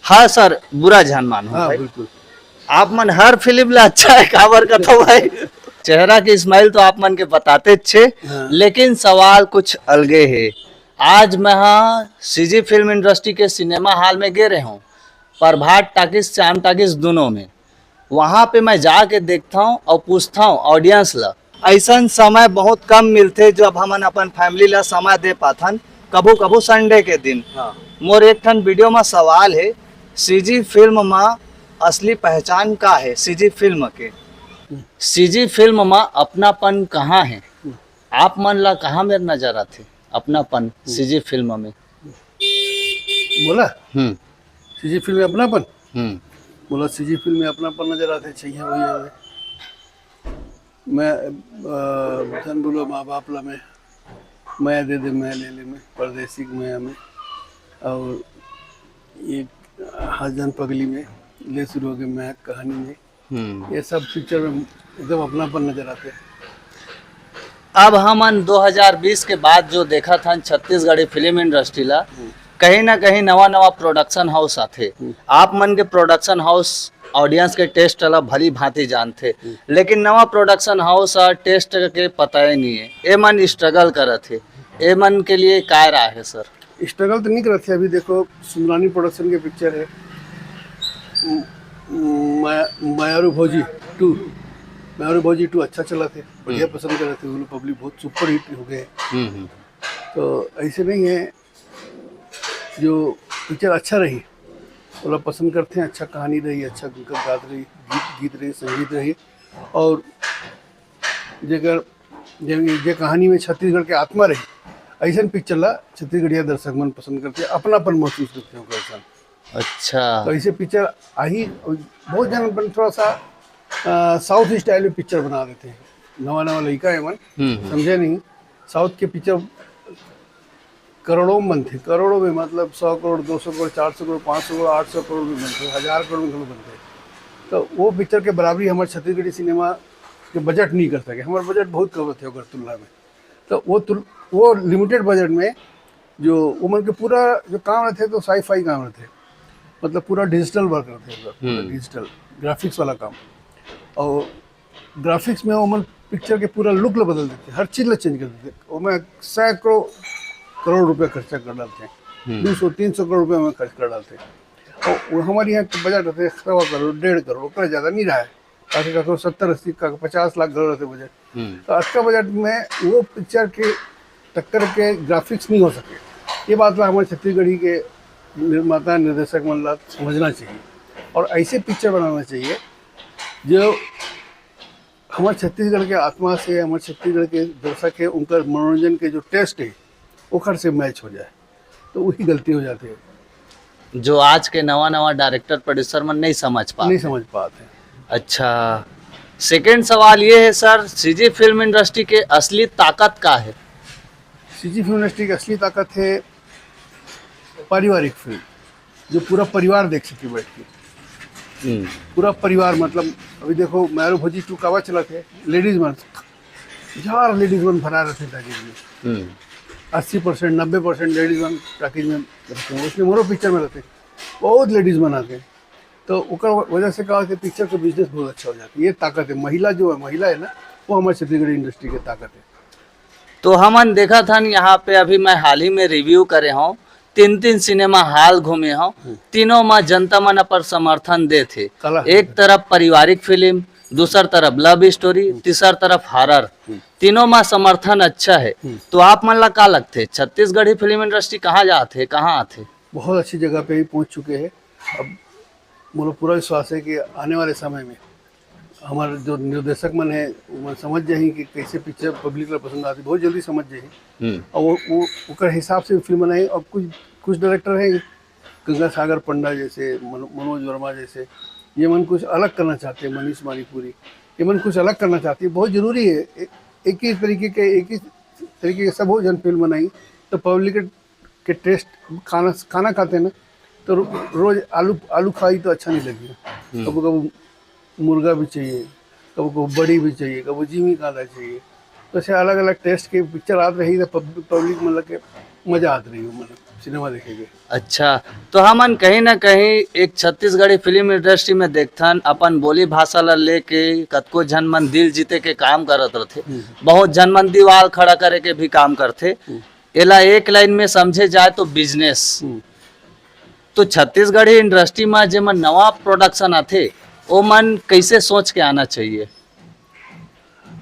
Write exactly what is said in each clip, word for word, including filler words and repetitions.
हाँ सर, बुरा झन मानो हाँ, भाई। बिल्कुल। आप मन हर फिल्म ला अच्छा है, काबर कथो भाई। चेहरा के स्माइल तो आप मन के बताते छे, हाँ। लेकिन सवाल कुछ अलगे है। आज मैं हाँ सीजी फिल्म इंडस्ट्री के सिनेमा हॉल में गे रहे हूँ, प्रभात टाकीज, श्याम टाकीज दोनों में। वहाँ पे मैं जाके देखता हूँ और पूछता हूँ ऑडियंस ला। ऐसन समय बहुत कम मिलथे जो अब हमन अपन फैमिली ला समय दे पाथन, कभू कभू संडे के दिन। हाँ। मोर एक ठन वीडियो में सवाल है, सीजी फिल्म में असली पहचान का है सीजी फिल्म के? सीजी फिल्म में अपनापन कहाँ है? आप मन ला कहाँ मेर नजर आथे अपनापन सीजी फिल्म में? मोला हम्म। सीजी फिल्म में अपनापन? हम्म। मोला सीजी फिल्म में अपनापन नजर आथे, छैया भैया में। मैं, अ, धन बोलो माँ बाप ला मैं, मया दे दे मया ले ले में, परदेसी के मया में, और ये हर जन पगली में, ले शुरू हो गए मैं कहानी में। हम्म। ये सब पिक्चर में एकदम अपनापन नजर आथे। अब हमन दो हज़ार बीस के बाद जो देखत हन छत्तीसगढ़ी फिल्म इंडस्ट्री ला, हम्म। कहीं ना कहीं नवा नवा प्रोडक्शन हाउस आथे। हम्म। आप मन के प्रोडक्शन हाउस ऑडियंस के टेस्ट ला भली भांति जानथे, हम्म। लेकिन नवा प्रोडक्शन हाउस और टेस्ट के पता ही नहीं है। ए मन स्ट्रगल करत हे, ए मन के लिए काय राय है सर? स्ट्रगल तो नहीं करत हे। अभी देखो, सुंदरानी प्रोडक्शन के पिक्चर है, म-, म-, मया-, मयारू भौजी टू, मयारू भौजी टू अच्छा चलत हे, बढ़िया हम्म। पसंद करत हे, वो लोग पब्लिक बहुत सुपर हिट हो गए। हम्म, हम्म। तो ऐसे नहीं है, जो पिक्चर अच्छा रही, वो लोग पसंद करते हैं, अच्छा कहानी रही, अच्छा उनका गात रही, गीत, गीत रही, संगीत रही, और जेकर, जे, जे कहानी में छत्तीसगढ़ के आत्मा रही, ऐसन पिक्चर ला छत्तीसगढ़िया दर्शक मन पसंद करते हैं, अपनापन महसूस करते हैं ओकर संग। अच्छा। तो ऐसे पिक्चर आही, बहुत जन अपन थोड़ा सा, अ, साउथ स्टाइल में पिक्चर बना देते हैं, नवा नवा लड़का है मन, हम्म, हम्म। समझे नहीं, साउथ के पिक्चर करोड़ों में बनथे, करोड़ों में, मतलब सौ करोड़, दो सौ करोड़, चार सौ करोड़, पाँच सौ करोड़, आठ सौ करोड़ में बनथे, हजार करोड़ में घलो बनथे। तो वो पिक्चर के बराबरी हमारे छत्तीसगढ़ी सिनेमा के बजट नहीं कर सके। हमारा बजट बहुत कम रहते ओकर तुलना में। तो वो तुल-, वो लिमिटेड बजट में जो वो मन के पूरा जो काम रहते तो साई फाई काम रहते, मतलब पूरा डिजिटल वर्क रहते, पूरा हम्म। डिजिटल ग्राफिक्स वाला काम। और ग्राफिक्स में ओमन पिक्चर के पूरा लुक ला बदल देते, हर चीज ला चेंज कर देते। ओमे सैकड़ों करोड़ रुपया खर्चा कर डालते हैं, हम्म। दो सौ तीन सौ करोड़ रुपया में खर्च कर डालते हैं। और वो हमारे यहाँ के बजट रहते हैं सवा करोड़, डेढ़ करोड़, ओकरा ज्यादा नहीं रहा है। काके काको सत्तर अस्सी, काको पचास लाख घलो रहते बजट। हम्म। तो अतका बजट में वो पिक्चर के टक्कर के ग्राफिक्स नहीं हो सके। ये बात ला हमारे छत्तीसगढ़ी के निर्माता निर्देशक मन ला समझना चाहिए और ऐसे पिक्चर बनाना चाहिए जो हमारे छत्तीसगढ़ के आत्मा से, हमारे छत्तीसगढ़ के दर्शक है, उनका मनोरंजन के जो टेस्ट है, ओकर से मैच हो जाए, तो वही गलती हो जाती है। जो आज के नवा नवा डायरेक्टर प्रोड्यूसर मन नहीं समझ पाते। नहीं समझ पाते। अच्छा, सेकंड सवाल ये है सर, सीजी फिल्म इंडस्ट्री के असली ताकत का है? सीजी फिल्म इंडस्ट्री की असली ताकत है पारिवारिक फिल्म, जो पूरा परिवार देख सके बैठ के। हम्म। पूरा परिवार, मतलब अभी देखो, मैरू भौजी टू कावा चलत है, लेडीज मन, हजार लेडीज मन भरा रहते टॉकीज में। हम्म। अस्सी परसेंट, नब्बे परसेंट लेडीज मन टॉकीज में रहते हैं। उसमें मोरो पिक्चर में रहते हैं, बहुत लेडीज मन आते हैं। तो ओकर वजह से का होता है, पिक्चर का बिजनेस बहुत अच्छा हो जाता है। ये ताकत है, महिला जो है, महिला है ना, वो हमारे छत्तीसगढ़ी इंडस्ट्री की ताकत है। तो हमन देखत हन, यहाँ पे अभी मैं हाल ही में रिव्यू करे हूँ, तीन तीन सिनेमा हॉल घूमे हूँ, हम्म। तीनों में जनता मन अपन समर्थन देथे। कला है। एक तरफ पारिवारिक फिल्म, दूसर तरफ लव स्टोरी, हम्म। तीसर तरफ हॉरर। हम्म। तीनों में समर्थन अच्छा है। हम्म। तो आप मन ला का लगथे, छत्तीसगढ़ी फिल्म इंडस्ट्री कहाँ जाथे, कहाँ आथे? बहुत अच्छी जगह पे ही पहुँच चुके हैं। अब मोला पूरा विश्वास है कि आने वाले समय में हमारे जो निर्देशक मन है, वो मन समझ जाही कि कैसे पिक्चर पब्लिक ला पसंद आती, बहुत जल्दी समझ जाही। हम्म। और वो, वो ओकर हिसाब से फिल्म बनाई। और कुछ, कुछ डायरेक्टर हैं, गंगा सागर पंडा जैसे, मनो-, मनोज वर्मा जैसे, ये मन कुछ अलग करना चाहते हैं, मनीष माणिकपुरी, ये मन कुछ अलग करना चाहते हैं। बहुत जरूरी है, ए-, एक ही तरीके के, एक ही तरीके के सब हो जन फिल्म बनाई, तो पब्लिक के टेस्ट, खाना, खाना खाते हैं ना, तो रो-, रोज आलू, आलू खाई तो अच्छा नहीं लगेगा। हम्म। कबो कबो मुर्गा भी चाहिए, कबो कबो बड़ी भी चाहिए, कबो जिमी कांदा चाहिए। तो ऐसे अलग अलग टेस्ट के पिक्चर आत रही, तो पब-, पब्लिक मन लगे मजा आत रही हो, मतलब, सिनेमा देखे के। अच्छा, तो हमन कहीं ना कहीं एक छत्तीसगढ़ी फिल्म इंडस्ट्री में देखथन, अपन बोली भाषा ला लेके कतको झन मन दिल जीते के काम करत रथे, हम्म। बहुत झन मन दीवाल खड़ा करे के भी काम करथे। हम्म। एला एक लाइन में समझे जाए तो बिजनेस। हम्म। तो छत्तीसगढ़ी इंडस्ट्री में जेमन नवा प्रोडक्शन आथे, ओमन कैसे सोच के आना चाहिए?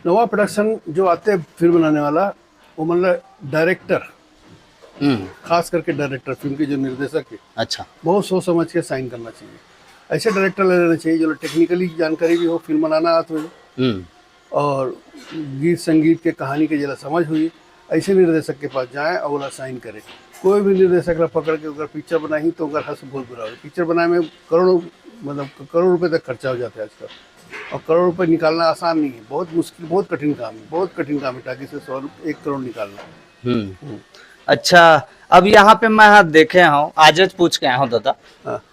नवा प्रोडक्शन जो आते फिल्म बनाने वाला, वो मतलब डायरेक्टर, हम्म। खास करके डायरेक्टर, फिल्म के जो निर्देशक है, अच्छा। बहुत सोच समझ के साइन करना चाहिए। ऐसे डायरेक्टर ले लेना चाहिए जो टेक्निकली जानकारी भी हो, फिल्म बनाना आत हो, हम्म। और गीत संगीत के, कहानी के जरा समझ हुई, ऐसे निर्देशक के पास जाए और ओला साइन करे। कोई भी निर्देशक ला पकड़ के अगर पिक्चर बनाही तो ओकर हंस बहुत बुरा हो। पिक्चर बनाए में करोड़ों, मतलब, करोड़ रुपए तक खर्चा हो जाता है आजकल। और करोड़ रुपए निकालना आसान नहीं है, बहुत मुश्किल, बहुत कठिन काम है, बहुत कठिन काम है टाकी से सौ रुपये, एक करोड़ निकालना। हम्म। हम्म। अच्छा, अब यहाँ पे मैं, हाँ, देखे हूँ, आज पूछ के आया हूँ दादा। हाँ।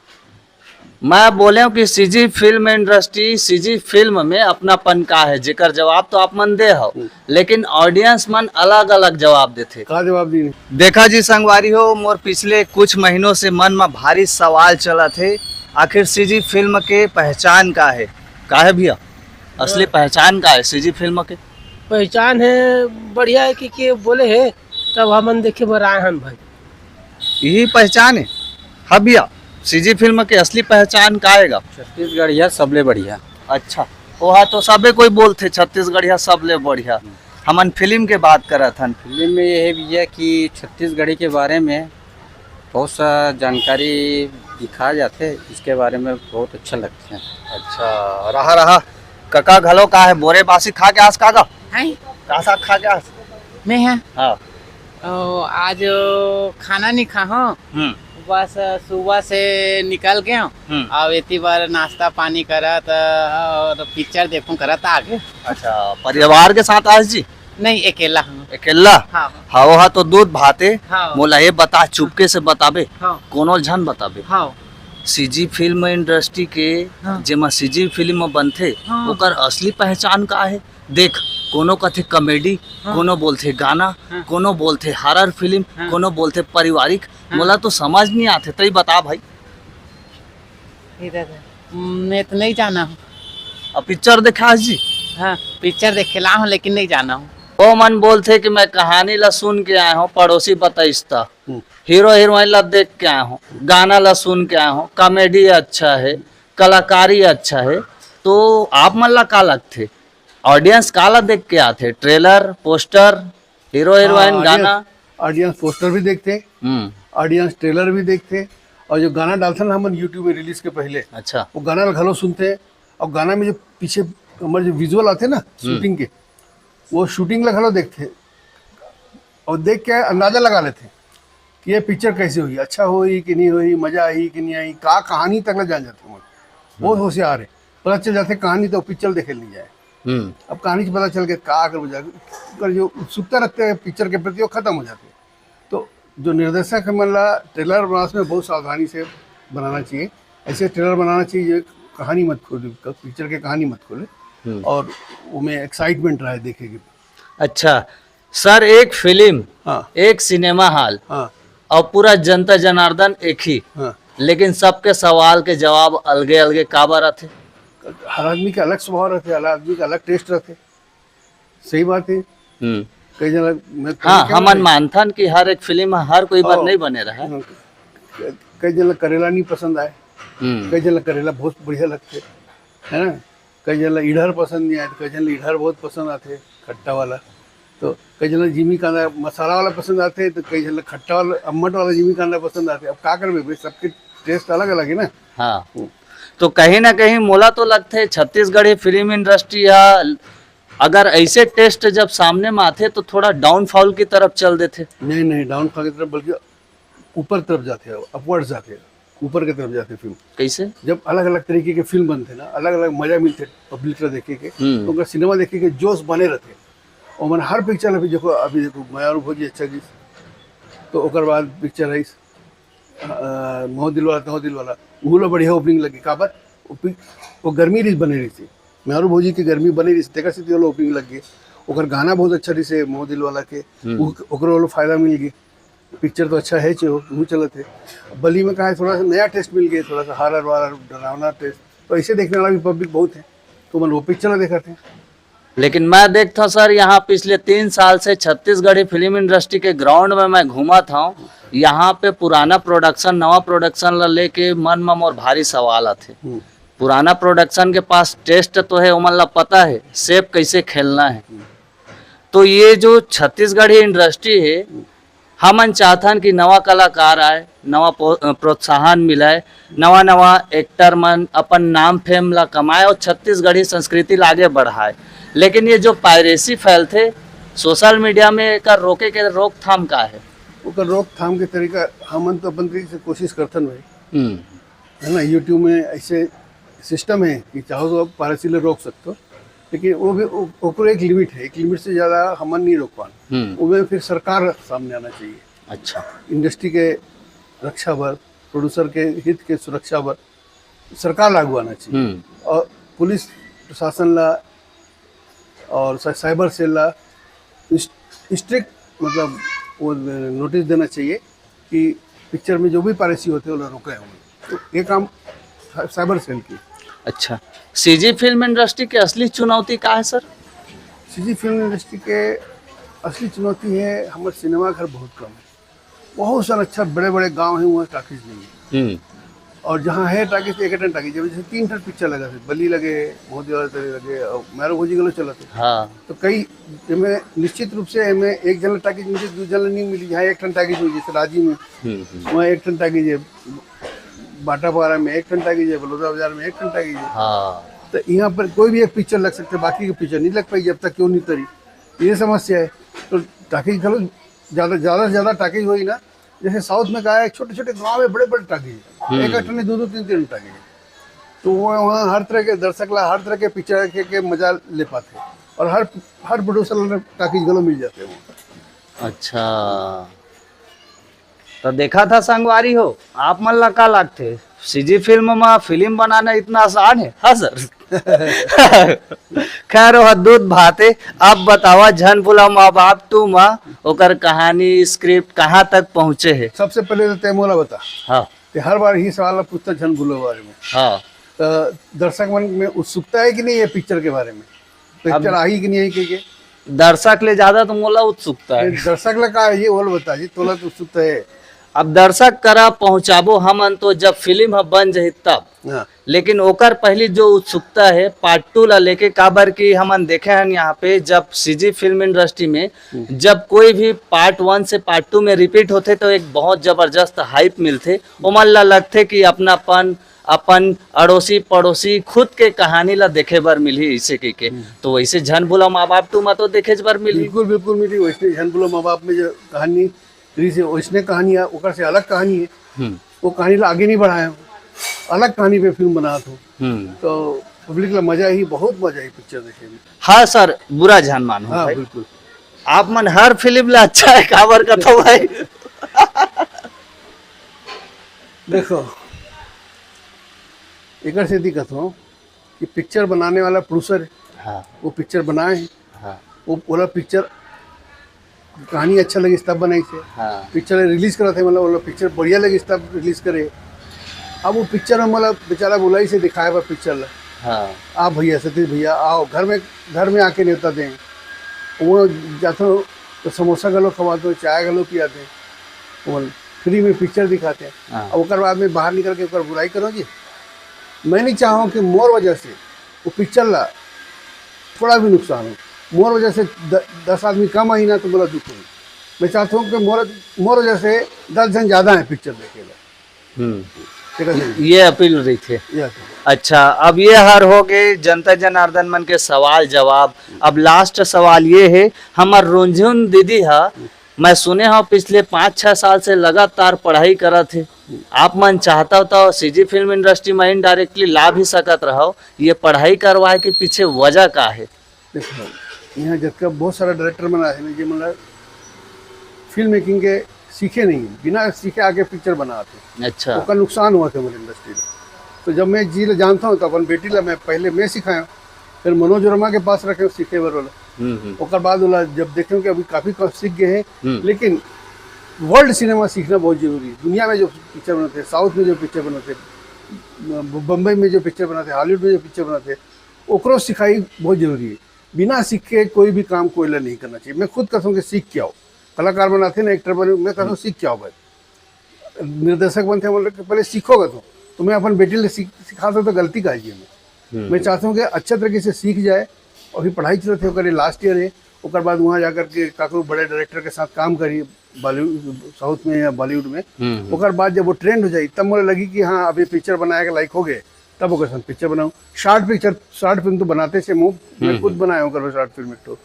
मैं बोले हूँ कि CG film industry, CG film में अपनापन का है, जेकर जवाब तो आप मन दे हो, हम्म। लेकिन ऑडियंस मन अलग-अलग जवाब देथे। का जवाब दी? देखा जी संगवारी हो, मोर पिछले कुछ महीनों से मन में भारी सवाल चलत हे, आखिर सीजी फिल्म के पहचान का है? का है भैया, असली पहचान का है सीजी फिल्म के? पहचान है, बढ़िया है कि, कि बोले है, तब हमन देखे बर आए हन भाई। यही पहचान है? हाँ भैया, सीजी फिल्म के असली पहचान का आएगा? छत्तीसगढ़िया सबले बढ़िया। अच्छा, वो हाँ तो सबे कोई बोलथे छत्तीसगढ़िया सबले बढ़िया। हमन फिल्म के बात करत हन। फिल्म में ये है भैया कि छत्तीसगढ़ी के बारे में बहुत सा जानकारी दिखाया जाथे, इसके बारे में बहुत अच्छा लगथे। अच्छा, रहा, रहा। कका घलो का है, बोरे बासी खा के आस का गा? हैं? का साग खा के आस? मैं है। हाँ। ओ, आज खाना नहीं खा हूँ। हम्म। बस सुबह से निकल गए हूँ। हम्म। अब इतनी बार नाश्ता पानी करत और पिक्चर देखूं करत आ गए। अच्छा, परिवार के साथ आस जी? नहीं, अकेला हूँ। अकेला? हाँ। हाँ, वो हाँ तो दूध भाते। हाँ। मोला ये बता, चुपके से बताबे। हाँ। कोनो झन बताबे। हाँ। सीजी फिल्म इंडस्ट्री के, हाँ। जेमा सीजी फिल्म बनथे, हाँ। ओकर असली पहचान का है? देख, कोनो कथे कॉमेडी, हाँ। कोनो बोलथे गाना, हाँ। कोनो बोलथे हॉरर फिल्म, हाँ। कोनो बोलथे पारिवारिक। हाँ। मोला तो समझ नहीं आथे, तई बता भाई। इधर है। मैं तो नहीं जाना हूँ। अब पिक्चर देखा जी? हाँ, पिक्चर देखे ला हूँ, लेकिन नहीं जाना हूँ। वो मन बोलथे कि मैं कहानी ला सुन के आया हूँ, पड़ोसी बताइस ता। हम्म। हीरो हीरोइन ला देख के आया हूँ, गाना ला सुन के आया हूँ, कॉमेडी अच्छा है, कलाकारी अच्छा है, तो आप मन ला का लगथे? ऑडियंस का ला देख के आथे? ट्रेलर, पोस्टर, हीरो हीरोइन, हाँ, गाना? ऑडियंस पोस्टर भी देखथे, हम्म। ऑडियंस ट्रेलर भी देखथे, और जो गाना डालथे ना हमन YouTube में रिलीज के पहले, अच्छा। वो गाना ला घलो सुनथे, और गाना में जो पीछे हमर जो विजुअल आथे ना हम्म। शूटिंग के, वो शूटिंग ला घलो देखथे, और देख के अंदाजा लगा लेथे कि ये पिक्चर कैसे होही, अच्छा होही कि नहीं होही, मजा आही कि नहीं आही, का कहानी तक ला जान जाथे हमन। बहुत हम्म। होशियार है, पता चल जाथे कहानी तो पिक्चर देखे नहीं जाए। हम्म। अब कहानी से पता चल गया का आगे हो जाएगा, ओकर जो उत्सुकता रखते हैं पिक्चर के प्रति, वो खत्म हो जाती है। तो जो निर्देशक है मन ला ट्रेलर बनास में बहुत सावधानी से बनाना चाहिए। ऐसे ट्रेलर बनाना चाहिए, ये कहानी मत खोले, पिक्चर के कहानी मत खोले, हम्म। और उमें एक्साइटमेंट रहे देखे के। अच्छा सर, एक फिल्म, हाँ। एक सिनेमा हॉल हाँ। और पूरा जनता जनार्दन एक ही, हाँ। लेकिन सबके सवाल के जवाब अलगे अलगे काबर आथे? हर आदमी के अलग स्वभाव रहथे, हर आदमी के अलग टेस्ट रहथे। सही बात है। हम्म। कई जन, मैं हाँ, कई जन हमन मानथन कि हर एक फिल्म हर कोई बर हाँ। नहीं बने रहे। हाँ। कई जन ला करेला नहीं पसंद आए, हम्म। कई जन ला करेला बहुत बढ़िया लगथे, है ना? कई जन ला इढ़र पसंद नहीं आए, तो कई जन ला इढ़र बहुत पसंद आथे, खट्टा वाला। तो कई जन ला जिमी कांदा मसाला वाला पसंद आथे, तो कई जन ला खट्टा वाला, अम्मट वाला जिमी कांदा पसंद आथे। अब का करबे भाई, सबके टेस्ट अलग-अलग है ना। हाँ। हम्म। तो कहीं ना कहीं मोला तो लगथे छत्तीसगढ़ी फिल्म इंडस्ट्री हा अगर ऐसे टेस्ट जब सामने में आथे तो थोड़ा डाउनफॉल की तरफ चल देथे। नहीं, नहीं, डाउनफॉल की तरफ, बल्कि ऊपर तरफ जाथे, अपवर्ड जाथे, ऊपर की तरफ जाथे फिल्म। कैसे? जब अलग-अलग तरीके के फिल्म बनथे ना, अलग-अलग मजा मिलथे पब्लिक ला देखे के, हम्म। तो उनका सिनेमा देखे के जोश बने रहथे। और मन हर पिक्चर अभी देखो, अभी देखो, मैं और भौजी अच्छा गीस, तो ओकर बाद पिक्चर है इस, अ, महो दिलवाला, तहो दिलवाला, उहू ला बढ़िया ओपनिंग लगे। काबर? वो पि-, वो गर्मी रिस बने रहिस, मैं और भौजी की गर्मी बने रहिस, तेकर सेती ओला ओपनिंग लग गए। ओकर गाना बहुत अच्छा रहिस, महो दिलवाला के, हम्म। उ-, ओकरो ओला फायदा मिल गए। पिक्चर तो अच्छा है, जो वो चलत है। बली में का है, थोड़ा सा नया टेस्ट मिल गया, थोड़ा सा हॉरर वारर, डरावना टेस्ट, तो ऐसे देखने वाला भी पब्लिक बहुत है, तो मन वो पिक्चर ला देखत है। लेकिन मैं देखता हूँ सर, यहाँ पिछले तीन साल से छत्तीसगढ़ी फिल्म इंडस्ट्री के ग्राउंड में मैं घूमत हूँ, यहाँ पे पुराना प्रोडक्शन, नवा प्रोडक्शन ला लेके मन में मोर भारी सवाल आथे। हम्म। पुराना प्रोडक्शन के पास टेस्ट तो है, ओमन ला पता है शेप कैसे खेलना है। तो ये जो छत्तीसगढ़ी इंडस्ट्री है, हमन चाहथन कि नवा कलाकार आए, नवा पो-, प्रोत्साहन मिले, नवा नवा एक्टर मन अपन नाम फेम ला कमाए और छत्तीसगढ़ी संस्कृति ला आगे बढ़ाए। लेकिन ये जो पायरेसी फैलथे सोशल मीडिया में, एकर रोके के रोकथाम का है? ओकर रोकथाम के तरीका, हमन तो अपन तरीके से कोशिश करथन भाई, हम्म। है ना। यूट्यूब में ऐसे सिस्टम है कि चाहो तो आप पायरेसी ले रोक सकते हो, लेकिन वो भी ओ-, ओकर एक लिमिट है, एक लिमिट से ज़्यादा हमन नहीं रोक पान। हम्म। वो में फिर सरकार सामने आना चाहिए। अच्छा। इंडस्ट्री के रक्षा बर, प्रोड्यूसर के हित के सुरक्षा बर सरकार लागू आना चाहिए। हम्म। और पुलिस प्रशासन ला और सा-, साइबर सेल ला स्ट्रिक्ट, मतलब, वो नोटिस देना चाहिए कि पिक्चर में जो भी पायरेसी होते हैं, वो रोका है। तो ये काम साइबर सेल की। अच्छा, सीजी फिल्म इंडस्ट्री के असली चुनौती का है सर? सीजी फिल्म इंडस्ट्री के असली चुनौती है, हमारे सिनेमा घर बहुत कम है। बहुत सारा अच्छा बड़े बड़े गांव हैं, वहाँ टाकीज नहीं है। हम्म। और जहाँ है टाकीज, एक ठन टाकीज है, जैसे तीन ठन पिक्चर लगा थे, बली लगे, मोहद्दी वाला तेरे लगे, और मैरो भोजी गलो चला थे। हाँ। तो कई, एमे निश्चित रूप से एमे एक जन टाकीज मिली, दू जन नहीं मिली। जहाँ एक ठन टाकीज हुई, जैसे राजी में, हम्म, हम्म। वहाँ एक ठन टाकीज है, बाटापारा में एक ठन टाकीज है, बलौदा बाजार में एक ठन टाकीज है। हाँ। तो यहाँ पर कोई भी एक पिक्चर लग सकते, बाकी के पिक्चर नहीं लग पाई जब तक क्यों नहीं तरी, ये समस्या है। तो टाकीज घलो ज़्यादा, ज़्यादा से ज़्यादा टाकीज होई ना, जैसे साउथ में का है, छोटे छोटे गांव में बड़े बड़े टाकीज है, हम्म। एक ठन नहीं, दो दो तीन तीन टाकीज है। तो वो वहाँ हर तरह के दर्शक ला हर तरह के पिक्चर के, के मजा ले पाते, और हर हर प्रोड्यूसर ला टाकीज घलो मिल जाते हैं वहाँ। अच्छा, तो देखा था संगवारी हो, आप मन ला का लागथे, सीजी फिल्म में फिल्म बनाना इतना आसान है? हाँ सर। खैर, वो दूध भाते। अब बतावा, झन भूला माँ बाप टू मा ओकर कहानी, स्क्रिप्ट कहाँ तक पहुँचे है? सबसे पहले तो तय मोला बता, हाँ। कि हर बार ही सवाल पूछता झन भूला बारे में। हाँ। तो दर्शक मन में उत्सुकता है कि नहीं ये पिक्चर के बारे में, पिक्चर अब आई कि नहीं आई के, के? दर्शक ले ज्यादा तो मोला उत्सुकता है। दर्शक ला का है, ये बोल बता जी, तोला तो उत्सुकता है। अब दर्शक करा पहुंचाबो हमन तो जब फिल्म ह बन जही तब। हाँ। लेकिन ओकर पहली जो उत्सुकता है पार्ट टू ला लेके, काबर कि हमन देखे हन यहाँ पे जब सीजी फिल्म इंडस्ट्री में जब कोई भी पार्ट वन से पार्ट टू में रिपीट होथे तो एक बहुत जबरदस्त हाइप मिलथे, ओमन ला लगथे कि अपनापन, अपन अड़ोसी पड़ोसी खुद के कहानी ला देखे बर मिलही इसे कहिके। तो वैसे झन भूला माँ बाप टू मा तो देखे बर मिलही। बिल्कुल, बिल्कुल मिली। वैसे झन भूला माँ बाप में जो कहानी रही से, वैसने कहानी है, ओकर से अलग कहानी है। हम्म। वो कहानी ला आगे नहीं बढ़ाया, अलग कहानी पे फिल्म बना दो। हम्म। तो पब्लिक ला मजा ही, बहुत मजा आई पिक्चर देखे में। हाँ सर, बुरा झन मानो हाँ, भाई। बिल्कुल। आप मन हर फिल्म ला अच्छा है काबर कथो भाई। देखो, एकर सेती कथो कि पिक्चर बनाने वाला प्रोड्यूसर है, हाँ। वो पिक्चर बनाए है, हाँ। वो बोला पिक्चर कहानी अच्छा लगिस तब बनाइस हे। हाँ। पिक्चर रिलीज करत हे, मतलब, बोला पिक्चर बढ़िया लगिस तब रिलीज करे। अब वो पिक्चर में, मतलब, बेचारा बुलाइस हे दिखाए बर पिक्चर ला। हाँ। आप भैया, सतीश भैया, आओ घर में, घर में आके नेवता दें। वो जाथो तो समोसा घलो खवाथो, चाय घलो पियाथे। वो फ्री में पिक्चर दिखाथे। हाँ। अब ओकर बाद में बाहर निकल के ओकर बुराई करो जी। मैं नहीं चाहूँ कि मोर वजह से वो पिक्चर ला थोड़ा भी नुकसान हो, मोर वजह से द-, दस आदमी कम आही ना तो मोला दुख होही। मैं चाहता हूँ कि मोर, मोर वजह से दस जन ज्यादा है पिक्चर देखे ला। हम्म। ठीक है जी? ये अपील रही थी। ये तो। अच्छा, अब ये हर हो गए जनता जनार्दन मन के सवाल जवाब। अब लास्ट सवाल ये है, हमार रुझुन दीदी हा, मैं सुने हूँ पिछले पाँच छह साल से लगातार पढ़ाई करत हे। आप मन चाहता हो तो सीजी फिल्म इंडस्ट्री में इनडायरेक्टली ला भी सकत रहो। ये पढ़ाई करवाए के पीछे वजह का है? देखो, यहाँ जतका बहुत सारा डायरेक्टर मन आए हैं, जे मतलब फिल्म मेकिंग के सीखे नहीं, बिना सीखे आके पिक्चर बनाते। अच्छा। ओकर नुकसान होवत हे हमर इंडस्ट्री में। तो जब मैं जी ला जानता हूँ, तो अपन बेटी ला मैं पहले मैं सिखाया, फिर मनोज वर्मा के पास रखे सीखे बर वाला। हम्म, हम्म। ओकर बाद वाला जब देखे कि अभी काफी कम सीख गए हैं, हम्म। लेकिन वर्ल्ड सिनेमा सीखना बहुत जरूरी है। दुनिया में जो पिक्चर बनथे, साउथ में जो पिक्चर बनथे, ब-, बम्बई में जो पिक्चर बनथे, हॉलीवुड में जो पिक्चर बनथे, ओकरो सिखाई बहुत जरूरी है। बिना सीखे कोई भी काम कोई ला नहीं करना चाहिए। मैं खुद कसम के सीख के आओ, कलाकार बनाथे ना, एक्टर बने, मैं कसम सीख के आओ भाई। निर्देशक बनथे, बोले कि पहले सीखोगे तो, तो मैं अपन बेटी ले सीख, सिखा सकता, गलती का है ये में। मैं चाहता हूँ कि अच्छा तरीके से सीख जाए। अभी पढ़ाई चलत है, ओकर लास्ट ईयर है, ओकर बाद वहाँ जाकर के काकरो बड़े डायरेक्टर के साथ काम करी, बॉलीवुड, साउथ में या बॉलीवुड में। ओकर बाद जब वो ट्रेंड हो जाई, तब मोला लगी कि हाँ, अभी पिक्चर बनाए के लायक हो गए, तब ओकर साथ पिक्चर बनाऊँ। शॉर्ट पिक्चर, शॉर्ट फिल्म तो बनाते से मुँह, मैं खुद बनाए ओकर शॉर्ट फिल्म एक ठो।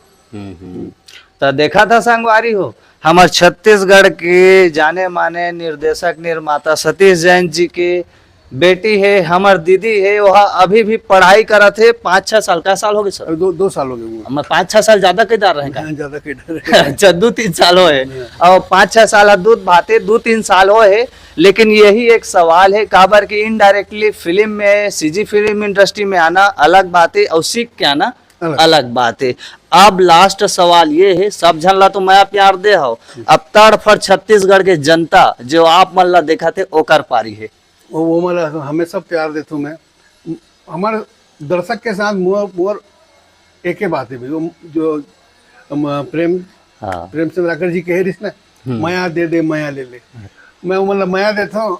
तो देखा था संगवारी हो, हमर छत्तीसगढ़ के जाने माने निर्देशक निर्माता सतीश जैन जी के बेटी है, हमर दीदी है, वह अभी भी पढ़ाई करत है। पाँच छह साल का, साल हो गए सर? अभी दो दो साल हो गए हुए। हम पाँच छह साल ज्यादा के डार रहे का? हाँ, ज्यादा के डार रहे। अच्छा, दो तीन साल होए, और पाँच छह साल दूध भाते दो तीन साल होए है। लेकिन यही एक सवाल है, काबर कि इनडायरेक्टली फिल्म में, सीजी फिल्म इंडस्ट्री में आना अलग बात है और सीख के आना अलग। अलग बात है। अब लास्ट सवाल ये है, सब झन ला तो मया प्यार दे हो, अब तड़फड़ छत्तीसगढ़ के जनता जो आप मन ला देखा थे, ओकर पारी है। वो वो मतलब हमेशा प्यार देथों मैं। हमारे दर्शक के साथ मोर मोर एक ही बात है भाई, वो जो हम प्रेम हाँ। प्रेम चंद्राकर जी कहे रिस ना, "मया दे दे, मया ले ले।" मैं वो मतलब मया देता हूँ,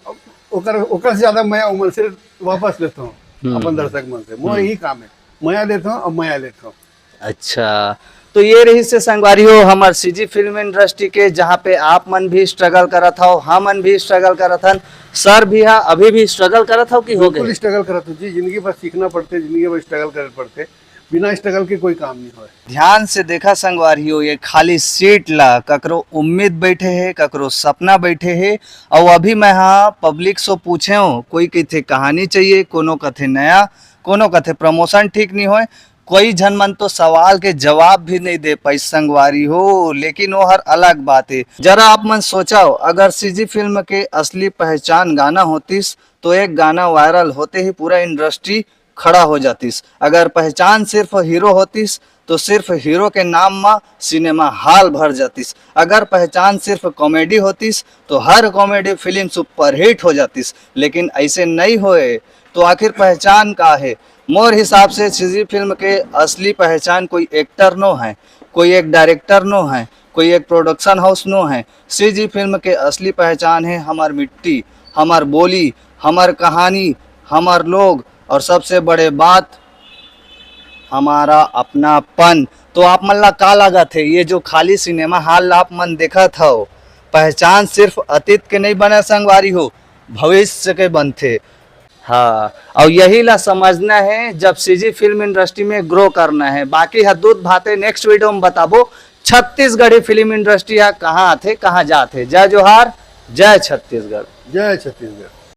ओकर ओकर से ज्यादा मया उमन से वापस लेता हूँ, अपन दर्शक मन से। मोर यही काम है, मया देता हूँ और मया लेता हूँ। अच्छा, तो ये रही से संगवारी हो हमर सीजी फिल्म इंडस्ट्री के, जहाँ पे आप मन भी स्ट्रगल करत हो, हम मन भी स्ट्रगल करत हन। सर भी हा अभी भी स्ट्रगल करत हो कि हो बिल्कुल गए? स्ट्रगल करत हूँ जी, जिंदगी भर सीखना पड़ते, जिंदगी भर स्ट्रगल करे पड़ते, बिना स्ट्रगल के कोई काम नहीं होए। ध्यान से देखा संगवारी हो, ये खाली सीट ला ककरो उम्मीद बैठे है, ककरो सपना बैठे है। और अभी मैं हाँ पब्लिक से पूछे हूँ, कोई कथे कहानी चाहिए, कोनो कथे नया, कोनो कथे प्रमोशन ठीक नहीं होए। कोई झन मन तो सवाल के जवाब भी नहीं दे पाई संगवारी हो, लेकिन वो हर अलग बात है। जरा आप मन सोचो, अगर सीजी फिल्म के असली पहचान गाना होतिस तो एक गाना वायरल होते ही पूरा इंडस्ट्री खड़ा हो जातिस। अगर पहचान सिर्फ हीरो होतिस तो सिर्फ हीरो के नाम मा सिनेमा हॉल भर जातिस। अगर पहचान सिर्फ कॉमेडी होतिस तो हर कॉमेडी फिल्म सुपरहिट हो जातिस, लेकिन ऐसे नहीं होए। तो आखिर पहचान का है? मोर हिसाब से सीजी फिल्म के असली पहचान कोई एक्टर नो है, कोई एक डायरेक्टर नो है, कोई एक प्रोडक्शन हाउस नो है। सीजी फिल्म के असली पहचान है हमार मिट्टी, हमार बोली, हमार कहानी, हमार लोग, और सबसे बड़े बात, हमारा अपनापन। तो आप मन ला का लागत है, ये जो खाली सिनेमा हॉल आप मन देखत हव, पहचान सिर्फ अतीत के नहीं बने संगवारी हो, भविष्य के बनथे। हाँ, और यही ला समझना है जब सीजी फिल्म इंडस्ट्री में ग्रो करना है। बाकी हा दूध भाते नेक्स्ट वीडियो में बताबो, छत्तीसगढ़ी फिल्म इंडस्ट्री हा कहाँ आथे, कहाँ जाथे। जय जोहार, जय छत्तीसगढ़। जय छत्तीसगढ़।